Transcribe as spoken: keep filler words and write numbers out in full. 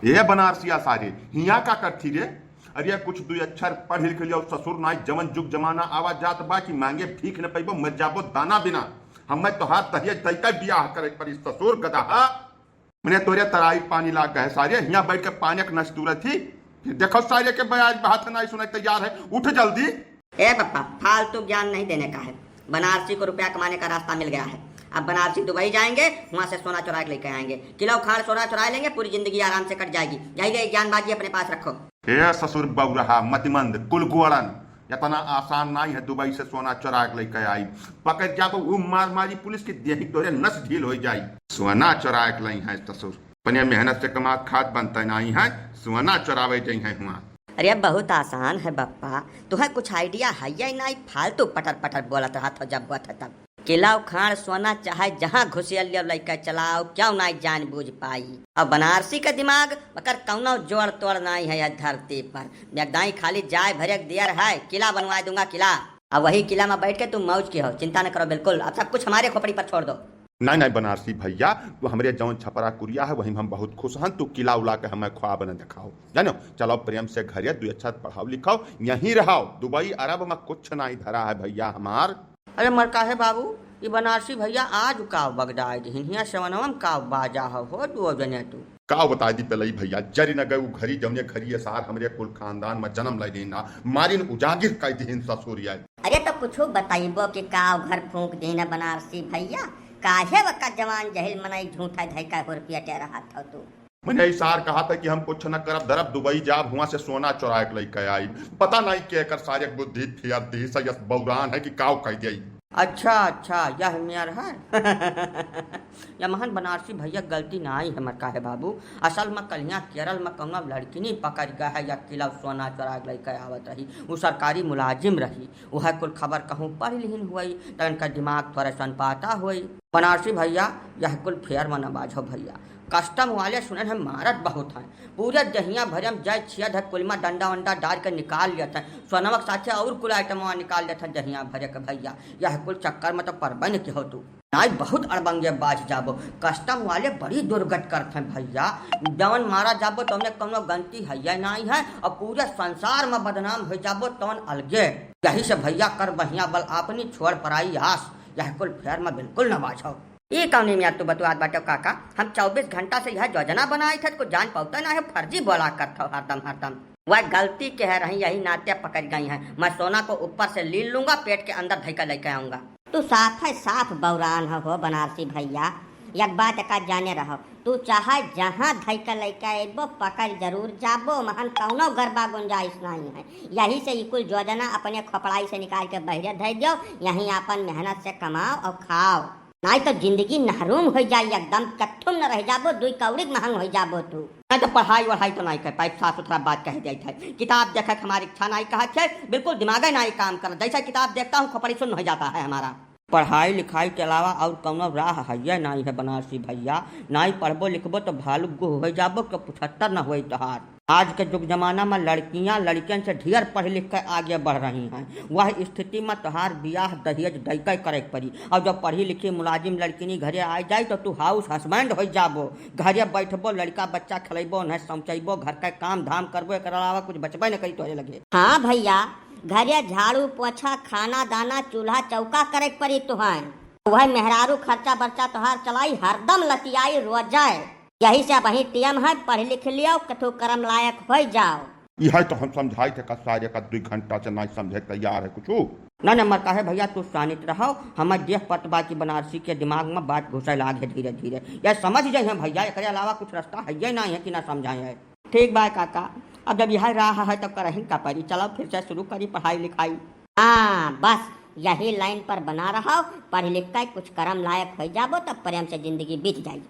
ए बनारसिया सारे, हियाँ का करथी रे? अरे कुछ दुई अक्षर पढ़ लिख लियो ससुर, नाई जवन जुग जमाना आवा जात बा कि मांगे भीख न पइबो, मर जाबो दाना बिना। हमें तोहार दहेज दइके बियाह करे परी ससुर गदहा। मने तोरे तराई पानी लाग गए सारे, हियाँ बैठ के पानी के नस तुरत ही। फिर देखो सारे के बयाज बहात नाई सुने तैयार है, उठ जल्दी। ए पप्पा, फालतू ज्ञान नहीं देने का है। बनारसी को रुपया कमाने का रास्ता मिल गया है। अब बनारसी दुबई जाएंगे, वहाँ से सोना चुरा के लेके आएंगे। किलो खाड़ सोना चुरा लेंगे, पूरी जिंदगी आराम से कट जाएगी। यही ले ज्ञानबाजी अपने पास रखो। हे ससुर बौरहा, मतिमंद, कुलगोड़न, इतना आसान नाई है दुबई से सोना चुरा के लेके आई। पकड़ जाबो उ मार मारी पुलिस की देही तोरे नस ढील हो जाई। सोना चुरा के लई है ससुर, अपने मेहनत से कमा खात बनते नाई है, सोना चुरावे जई है हुआ। अरे अब बहुत आसान है बप्पा, तुहे कुछ idea है या नाई, फालतू पटर पटर बोलत रहत हो जब होत है तब। किलो खाड़ सोना चाहे जहाँ घुसियल लियो लइके चलाओ, क्यों नाई जान बूझ पाई। अब बनारसी के दिमाग मगर कौनो जोड़ तोड़ नाई है यह धरती पर। मेघदाई खाली जाए भरे के दियर है, किला बनवा दूंगा किला। अब वही किला में बैठ के तुम मौज की हो, चिंता न करो बिल्कुल, अब सब कुछ हमारे खोपड़ी पर छोड़ दो। नहीं नहीं बनारसी भैया, तू हमरे जौन छपरा कुरिया है वही में हम बहुत खुश हन। तू किला उला के हमें ख्वाब न दिखाओ, जानो। चलो प्रेम से घरे दुई अच्छा पढ़ाओ लिखाओ, यहीं रहो, दुबई अरब में कुछ नहीं धरा है भैया हमार। अरे मर काहे बाबू, ई बनारसी भैया आज काव बगदाए दिहिन, हिया सेवनवा में काव बाजा हो, हो दुओ जने तू। काव बताई दी पेलई भैया, जरी न गए उ घरी जौने घरी ये सार हमरे कुल खानदान में जन्म ले देना, मारिन उजागिर कर दिहिन ससुरिया। अरे तो कुछ बताइबो कि काव घर फूंक दिहिन बनारसी भैया, काहे वका जवान जहिल मनई झूठा धई का हुरपिया टे रहत हो तू। मने ई सार कहा था कि हम कुछ न करब धरब, दुबई जाब, हुआ से सोना चुरा के लेके आई। पता नहीं के एकर सारे बुद्धि फियर दी सयस बौरान है कि काव कह दिया। अच्छा अच्छा, यह मेर है। यह महान बनारसी भैया गलती नाई है मर काहे बाबू। असल में कलिया केरल में कौनो लड़किनी पकड़ गया है, या किलो सोना चुरा के लेके आवत रही। वो सरकारी मुलाजिम रही, वह कुल खबर कहूँ पढ़ लिहिन हुई, तो इनका दिमाग थोड़ा सनपाता हुई। बनारसी भैया, यह कुल फेर में न बाझो भैया। कस्टम वाले सुने हैं मारत बहुत हैं, पूरे दहिया भरे में जय छियत है, कुल में डंडा वंडा डाल के निकाल लेत हैं, सोनवा के साथे और कुल आइटमवा निकाल लेत हैं दहिया भरे के भैया। यह कुल चक्कर में तो परबे न की हो तू। नाई बहुत अड़बंगे बाझ जाबो, कस्टम वाले बड़ी दुर्गत करत हैं भैया। जवन मारा जाबो तवने कौनो गलती है या नाई है, और पूरे संसार में बदनाम हो जाबो तवन अलगे। यही से भैया कर बहिया बल अपनी छोड़ पराई आस, यह कुल फेर में बिल्कुल न बाझो। ई कौनी में तू बतुआत बाटे काका, हम चउबीस घंटा से यह योजना बनाई थे, कुछ जान पावता ना है, फर्जी बोला करत हो हरदम हरदम। वह गलती के है रही, यही नाते पकड़ गई हैं। मैं सोना को ऊपर से लील लूंगा, पेट के अंदर धइका लेके आऊंगा। तू साफ है साफ बौरान हो, हो बनारसी भैया, एक बात का जाने रहो, तू चाहे जहाँ धइका लेके अइबो पकड़ जरूर जाबो, महन कौनो गरबा गुंजाइश नहीं है। यही से ई कुल योजना अपने खोपड़ाई से निकाल के बहरे धइ दियो, यहीं अपन मेहनत से कमाओ और खाओ। नाई तो जिंदगी नहरूम होइ जाई एकदम, कत्थुम न रह जाबो, दुई कौड़ी के महंग होइ जाबो तू। नाई तो पढ़ाई वढ़ाई तो नाई कर पाई, साफ सुथरा बात कह देत है। किताब देखे के हमारी इच्छा नाई कहत है, बिल्कुल दिमागे नाई काम कर। जैसा किताब देखता हूँ खोपड़ी सुन्न हो जाता है हमारा। पढ़ाई लिखाई के अलावा और कौनो राह है नाई है बनारसी भैया। नाई पढ़बो लिखबो तो भालू गुह हो जाबो, के पुछत्तर न होई तोहार। आज के जुग जमाना में लड़कियां लड़कियन से ढेर पढ़ लिख के आगे बढ़ रही हैं। वह स्थिति में तोहार बियाह दहेज दइके करे के पड़ी। और जब पढ़ी लिखी मुलाजिम लड़किनी घरे आ जाई तो तू हाउस हस्बैंड हो जाबो। घरे बैठबो, लड़का बच्चा खेलैबो, उन्हें समझैबो, घर का काम धाम करबो, एकर अलावा कुछ बचबे न करी तोहरे लगे। हाँ भैया, घरे झाड़ू पोछा, खाना दाना, चूल्हा चौका करे के पड़ी तुहन। वह मेहरारू खर्चा बर्चा तोहार चलाई, हरदम लतियाई रोजाए। यही से अबहीं टेम है, पढ़ लिख लियो, कथू करम लायक होइ जाओ। इहे तो हम समझाई थे का सारे का दुई घंटा से नाई समझे तैयार है कुछ। ना ना मर काहे भैया, तू शानित रहो, हमार देख पत बा कि बनारसी के दिमाग में बात घुसे लाग है धीरे धीरे। यह समझ जाए हैं भैया, एकरे अलावा कुछ रास्ता है ये नाई है कि ना समझाए है। ठीक बा काका, अब जब यह राह है तब करहिन का परी, चलो फिर से शुरू करी पढ़ाई लिखाई। हाँ बस यही लाइन पर बना रहो, पढ़ लिख के कुछ करम लायक होइ जाबो तब प्रेम से जिंदगी बीत जाई।